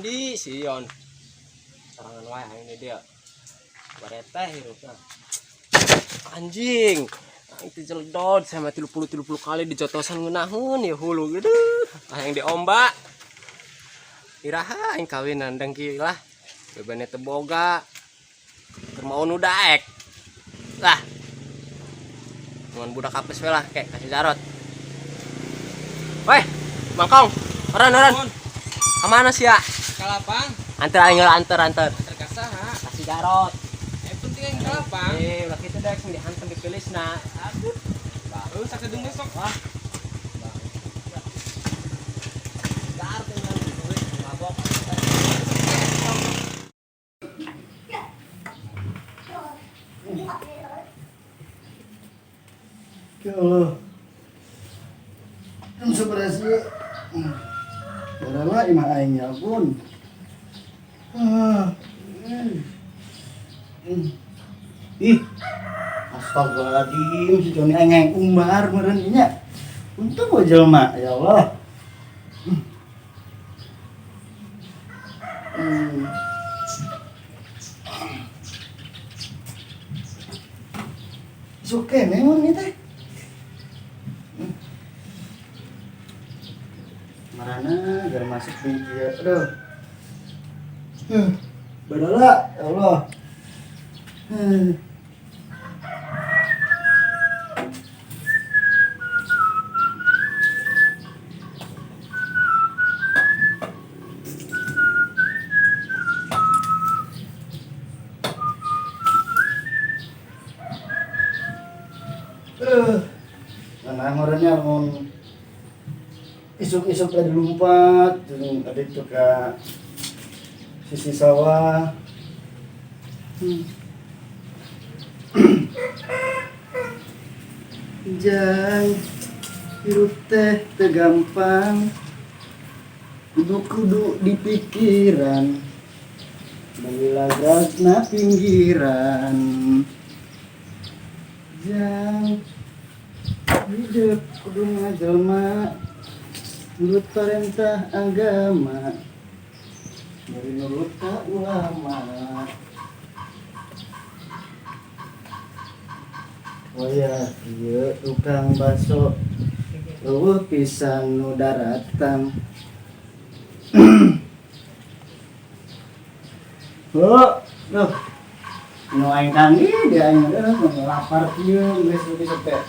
Andi Sion. Sorangan wae aing di dieu. Bareteh hirupna. Anjing. Aing teh jeledod sama 30 30 kali dijotosan ngeunaheun ya hulu gitu. Aing diombak. Iraha aing kawinan dengki lah. Bebene teu boga. Keur mau nu daek. Lah. Mun budak apes we lah kek kasih Jarot. Weh, Mangkong. Oran oran. Kemana sih ya? Kalapang, Anter aing heula anter anter. anter ka saha? Kasih Jarot. Eh penting aing kalapang. Eh, ulah kitu dek dihantem dipilisna. Aduh. Baru sakedung besok. Wah. Garut dengan duit mabok. Ya Allah. Jam 11 ya. Darah imah aing ya ampun. Ah. Ih. Astagfirullahaladzim, si Joni aing yang umbar meureun nya. Untung gua jelema, ya Allah. Hmm. Suke memang nih teh. Marana gar masuk di dia. Aduh. Badala, ya Allah. Nah, ngorenya mun isuk-isuk tadi lompat, jeung tadi itu ke sisi sawah. Jang hirup teh teu gampang, kudu-kudu di pikiran, bagi pinggiran. Jang hidup kudu ngajelma, nurut perintah agama, dari nurut ka ulama. Oh ya, iya tukang bakso eueuh pisan nu daratang. Oh, duh. Nu aing tanggi dia aing nu lapar kieu geus geus teh.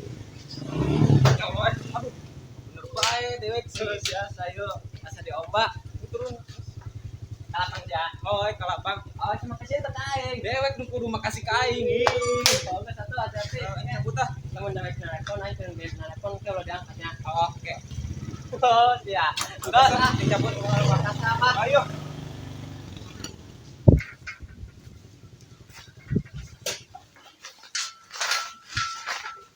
Ya Allah, aduh. Bener bae dewek sih. Biasa yuk, asa diombak. Turun. Kalapang ja. Oh, aing kalapang. Oh, cuma kasih teh aing. Dewek nu kudu makasih ka aing. Ih. Kalau nggak satu aja sih. Aing cabut ah. Namun dewek nelpon aing pengen dewek nelpon ke lo diangkatnya. Oh, oke. Oh, iya. Enggak ah, Aing cabut. makasih apa? Ayo.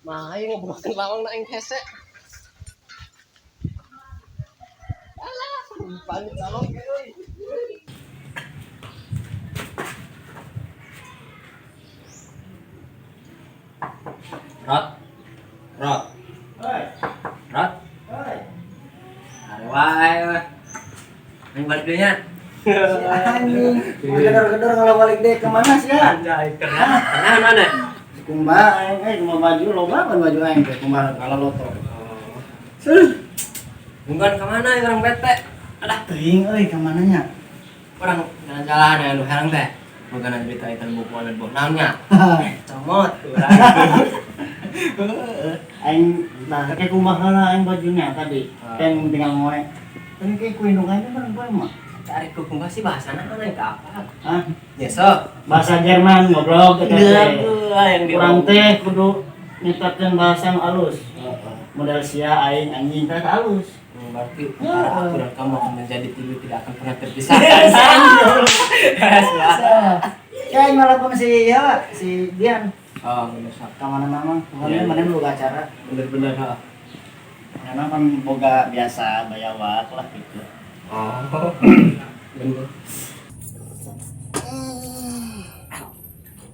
Mah, aing ngebukakeun lawang na aing hese. Alah, panik lawang euy. Rot. Rot. Hoi, Rot. hoi. Are wae we. Aing balik deui nya. Si anjing, gedor-gedor kalau balik deh kemana sih ya? Anjay, kena mana? Kumaha aing eh kumaha baju loba kan baju aing teh kumaha kalau loto. Seuh. Bukan kemana ya orang bete? Alah, Teuing euy ka mananya? orang jalan-jalan ya lu herang teh. Bukan cerita itu buku ada buku naonnya. Comot urang. Aing nah kayak kumaha lah aing bajunya tadi. Kayak tinggal ngoe. Tadi kayak ku indung aing bareng poe mah. Cari kukumbah sih bahasana mana yang apa? Hah? Ya sok. Bahasa Jerman goblok eta teh. Yang di Urang teh kudu nyiptakeun bahasa nu alus. Model sia aing anjing teh alus. Berarti antara aku dan kamu akan menjadi tilu tidak akan pernah terpisahkan. Kayak malah pun si ya si Dian. Oh, bener sok. Ka mana mah? Iya, Mana mana boga acara. Bener-bener ha. Karena kan boga biasa bayawak lah gitu. Oh. Bener.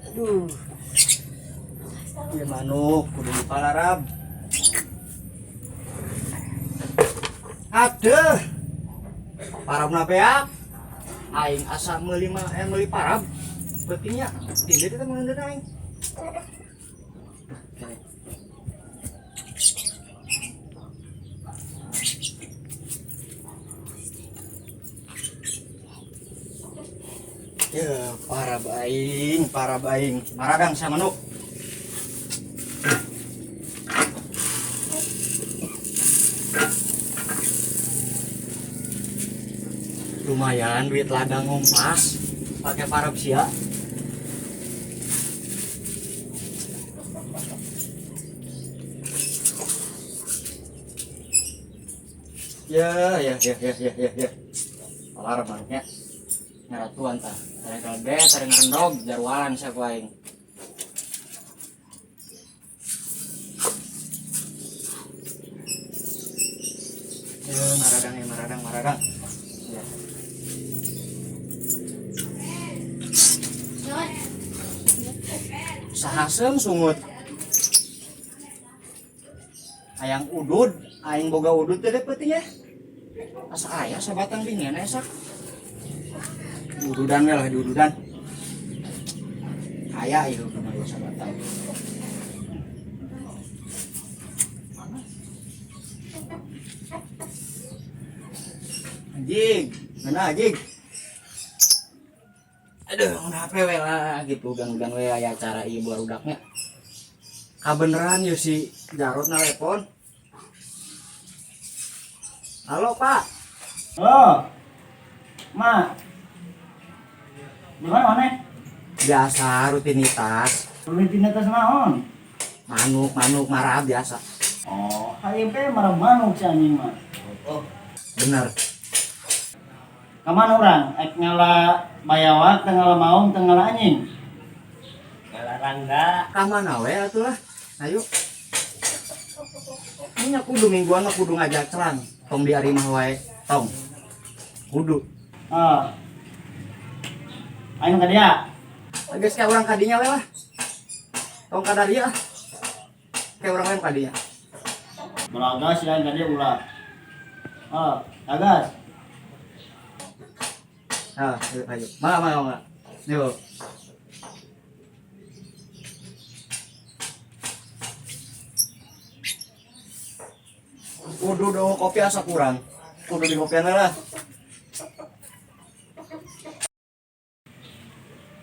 Aduh. Ieu manuk kudu dipalarab. Aduh. Parabna beak. Aing asa meuli mah meuli parab. Beutingnya tindeu teh meundeun aing. Ya, parab aing, maragang sa manuk. Lumayan duit ladang ngumpas pakai parab sia. Ya, ya, ya, ya, ya, ya, ya. Parab manuknya. Ngaratuan tah. Tare gede, tare ngarendog, jarwalan sia ku aing. Ya, maradang ya, maradang, maradang. Ya. Sahasem sungut. Hayang udud, aing boga udud teh peutingnya. Asa aya sabatang dingin asa. Ududan we lah diududan. Aya ieu mah ieu sabatang. Anjing, mana anjing? Aduh, kenapa we lah gitu gang-gang we aya acara ieu barudaknya. Kabeneran yeuh si Jarot nalepon. Halo, Pak. Halo. Ma. Di mana mana? Biasa rutinitas. Rutinitas naon? Manuk, manuk marah biasa. Oh, hayang teh marah manuk si anjing mah. Oh, bener. Ka mana urang? Ek ngala bayawak, teu ngala maung, teu ngala anjing. Ngala rangga. Ka mana we atuh lah. Ayo. Ini kudu mingguan mah kudu ngajak cerang. Tong di ari mah wae, tong. Kudu. Ah. Ayo ka dia. Geus ka urang kadinya we lah. Tong ka daria. Kayak urang lain kadinya. Belaga sih aing ka dia ulah. Ah, agas. Ah, ayo, ayo. Mangga, mangga, mangga. Yuk. Kudu dong kopi asa kurang. Kudu di kopian lah.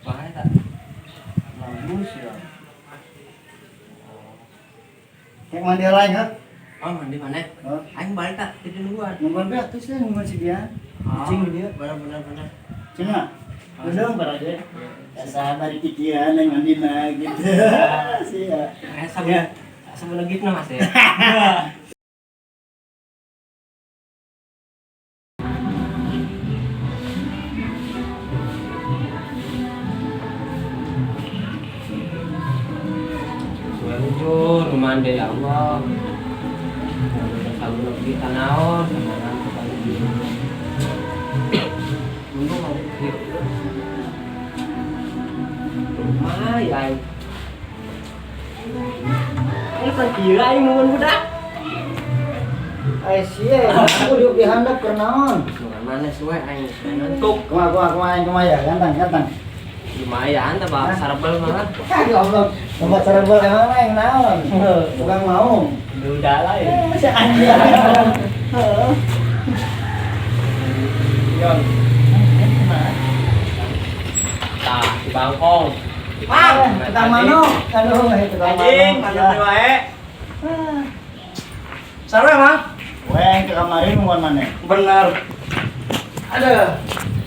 Bahaya tak? Bagus ya. Kayak mandi lain ha? Oh, mandi mana? Hah? Aing balik tak? Tidur nungguan. Nungguan be atuh sih nungguan si dia. Cing dia. Benar benar benar. Cina. Udah bar aja. Biasa bari pikiran yang mandi nah gitu. Sia. Sama sama legit nah Mas ya. Jujur, mandi ya Allah. Sabun lagi tanaon, kemarin tukang Tunggu mau rumah ya. Ini kan gila ini nungguin budak. Ai sia, aku diuk dihandap keur naon? Bukan mana suwe aing ngantuk. Kumaha kumaha kumaha aing kumaha ya, ganteng ganteng. Lumayan tambah sarbel malah. Ah, goblok. Tempat sarbel emang aing naon? Tukang mau. Udah lah ya. Si anjing. Heeh. Yon. Tah, di Bangkong. Ah, tukang manuk. Aduh, tukang manuk. Anjing, manuk wae. Sarua emang? Weh, ke kemarin nungguan mana? Bener. Aduh,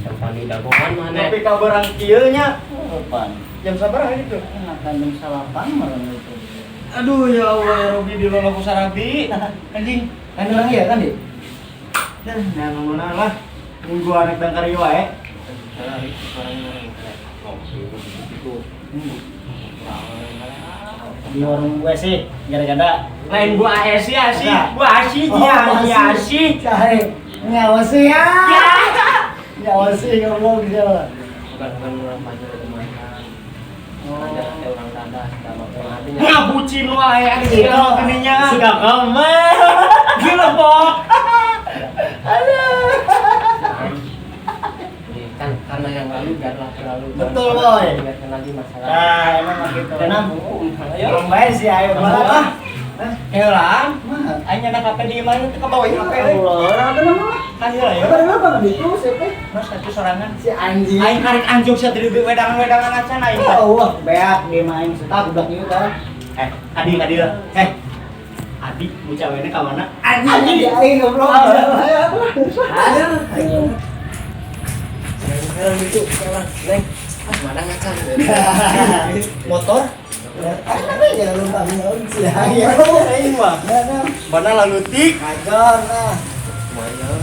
Sampai di dagongan mana? tapi kabarang kieu nya. Kapan? Jam sabaraha gitu? Enakan jam salapan malam itu. Aduh ya Allah ya Robi di lolo ku sarabi. Anjing, Kan orang iya kan, Di? Dah, nah ngomongna lah. Nunggu anak dangkar ieu wae. Orang-orang ngopi gitu. Di warung gue sih, gara-gara Lain gua ASI asi, Ada. gua asi Oh, dia asi. Cai, nyawa sih ya. Nyawa sih ngomong dia. Bukan bukan orang pacar itu mantan. Ada orang dadah sama orang hatinya. Ngabucin wae anjing gininya. Suka kamu. Gila, Bok. Kan karena yang lalu biarlah terlalu. Betul, Boy. Biarkan lagi masalah. Nah, emang gitu. Kenapa? Ayo. Belum baik sih, ayo malah. Heula, Mah. aing nyandak HP di mana teu ka bawah ieu HP euy. Allah, orang apa nama? Kan heula ya. Apa nama bang itu siapa? Mas satu sorangan. Si anjing. Aing karek anjung sia tadi wedangan-wedangan acan aing. Ya Allah, beak dia main suka goblok ieu kan. Eh, adi adi lah. Eh. Adi bocah wene ka mana? Anjing, aing goblok. Aduh. Neng itu sekarang, Neng. Ah, mana ngacan. Motor? Apa ya lu bangun sih ya. Aing mah. Mana lalu tik? Ajar nah. Lumayan.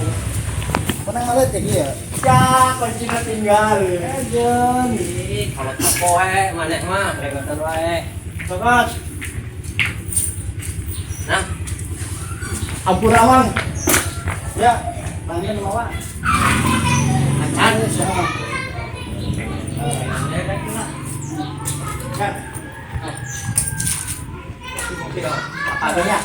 Pernah ngalet ya dia? Ya, kuncinya tinggal. Ajar. Ih, kalau tapoe maneh mah regotan wae. Sobat, Nah, ampun awang. Ya, panggil bawa. acan. Adanya.